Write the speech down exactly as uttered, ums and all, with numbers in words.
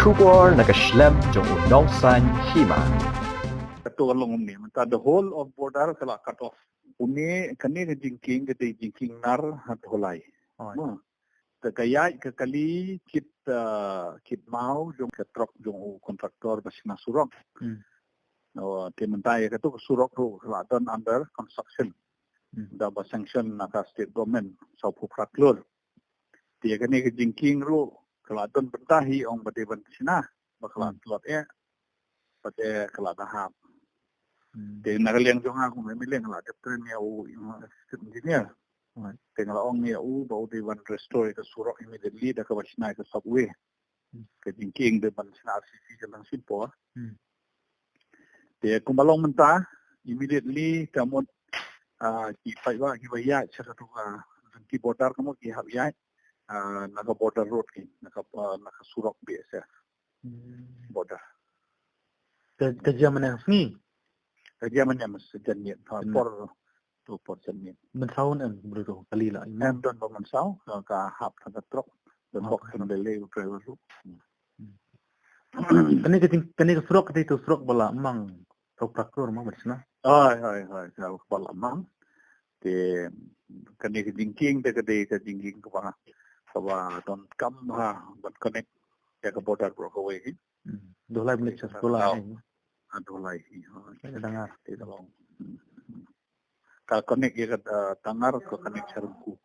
Khubor na ka shlem jong u nongsan hima. Kato ka long kumne, mynta the whole of border ka la cut off. Une, kane ka jingkieng ka dei jingkieng nar ha Dhulai. Oi. Mo. Ka, ka ïaid ka kali kit, ah, kit maw jong ka trok jong u kontraktor ba shna surok. Hmm. Oh, te mynta ïa kato ka surok ruh ka la don under construction. Hmm. Da ba sanction na ka state government, sawphew phra klur. Te ïa kane ka jingkieng ruh ka la don bynta hi ong ba dei ban shna, ba ka la tlot eh, ba dei ka la da hap. Hmm. Te na ka liang jong nga kum M L A nga la dep kren ïa u, ïa u assistant engineer. Right. Te nga la ong ïa u ba u dei ban restore ka surok immediately da kaba shna ka subway. Hmm. Ka jingkieng dei ban shna R C C ka nang shim por. Hmm. Te kumba long mynta, immediately ka mut, ah, ki paidbah kiba ïaid sha kato ka, ki border ka mut ki hap ïaid, ah, na ka border road ki, na ka, ah, na ka surok B S F. Hmm. Border. Ka, ka jia mynne sngi? Ka jia mynne mynstep janmiet. Ha, por, to por janmiet. Mynsaw em, bro, to, kali la, em don ba mynsaw, ka, ka hap ka trok, don bok kan lele driver ruh. Hmm. Kane ka jing, kane ka surok, kane ka surok ba la mang, surok prakro ma ba shna. Hoi, hoi, hoi, ka ba la mang. Te kane ka jingkieng te ka dei ka jingkieng kaba, kaba donkam ha ban connect ïa ka border baroh kawei. Hmm. Dhulai mynta sha Dhulai. Ah, Dhulai. Ka Dangar. Te ka long. Hmm. Ka connect ïa ka, ah, Dangar ka connect sha Rengku.